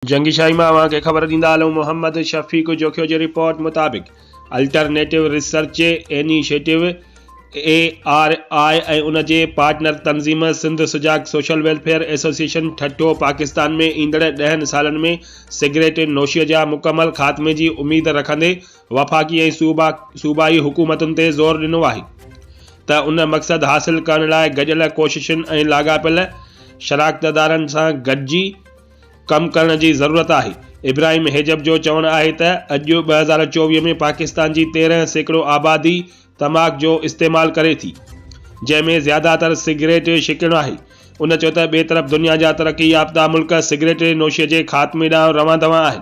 جنگي شاهي مان اوهان کي خبر ڏيندا هلون محمد شفيق جوکيو جي رپورٽ مطابق alternative research initiative, A R I, ۽ ان جي پارٽنر تنظيم Sindh Sujag social welfare association Thatta Pakistan ۾ ايندڙ ڏهن سالن ۾ سگريٽ نوشي جا مڪمل خاتمي جي اميد رکندي وفاقي ۽ صوبائي حڪومتن تي زور ڏنو آهي ته ان مقصد حاصل ڪرڻ لاء گڏيل ڪوششن ۽ لاڳاپيل شراڪتدارن سان گڏجي ڪم ڪرڻ جي ضرورت آهي. ابراهيم هيجب جو چوڻ آهي ته اڄ 2024 ۾ پاڪستان جي 13% آبادي تماڪ جو استعمال ڪري ٿي، جنهن ۾ زياده تر سگريٽ شڪڻ آهي. ان چيو ته ٻئي طرف دنيا جا ترقي يافته ملڪ سگريٽ نوشي جي خاتمي ڏانهن روان دوان آهن.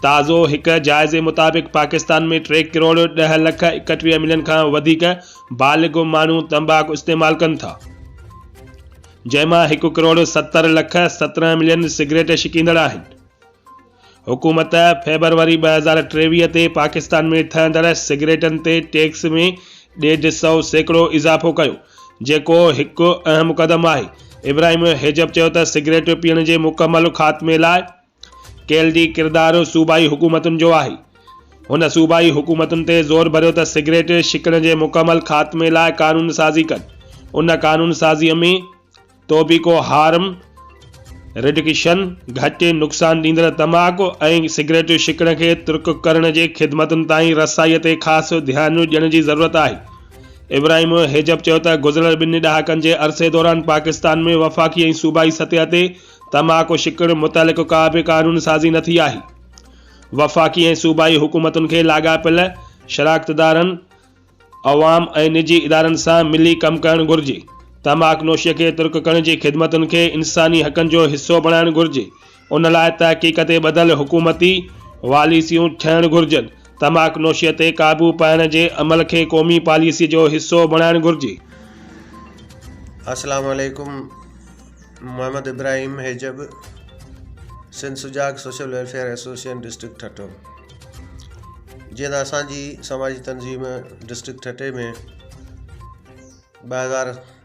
تازو هڪ جائزي مطابق پاڪستان ۾ ٽي ڪروڙ ڏهه لک 31 ملين کان وڌيڪ بالغ ماڻهو تمباڪ استعمال ڪن ٿا. جنهن مان هڪ ڪروڙ 70 لک 17 ملين سگريٽ ڇڪيندڙ آهن. حڪومت فيبروري 2023 تي پاڪستان ۾ ٺهندڙ سگريٽن تي ٽيڪس ۾ ڏيڍ سئو سيڪڙو اضافو ڪيو، جيڪو هڪ اهم قدم آهي. ابراهيم هيجب چيو ته سگريٽ پيئڻ جي مڪمل خاتمي لاء ڪيلڊي ڪردار صوبائي حڪومتن جو آهي. هن صوبائي حڪومتن تي زور ڀريو ته سگريٽ ڇڪڻ جي مڪمل خاتمي لاء قانون سازي ڪن. ان قانون سازي ۾ ٽوبيڪو هارم رڊڪشن، گهٽ نقصان ڏيندڙ تماڪ ۽ سگريٽ ڇڪڻ کي ترڪ ڪرڻ جي خدمتن تائين رسائي تي خاص ڌيان ڏيڻ جي ضرورت آهي. ابراهيم هيجب چيو ته گذريل ٻن ڏهاڪن جي عرصي دوران پاڪستان ۾ وفاقي ۽ صوبائي سطح تي تماڪ ڇڪڻ متعلق ڪا به قانون سازي نه ٿي آهي. وفاقي ۽ صوبائي حڪومتن کي لاڳاپيل شراڪتدارن، عوام ۽ نجي ادارن سان ملي ڪم ڪرڻ گهرجي. تماڪ نوشي کي ترڪ ڪرڻ جي خدمتن کي انساني حقن جو حصو بڻائڻ گهرجي. ان لاء تحقيق تي ٻڌل حڪومتي واليسيون ٺهڻ گهرجن. تماڪ نوشي تي قابو پائڻ جي عمل کي قومي پاليسي جو حصو بڻائڻ گهرجي. السلام عليڪم Muhammad Ibrahim Hijab Sindh Sujag social welfare association district Thatta جيئن ته اسانجي سماجي تنظيم ڊسٽرڪٽ ٺٽي ۾ 2000.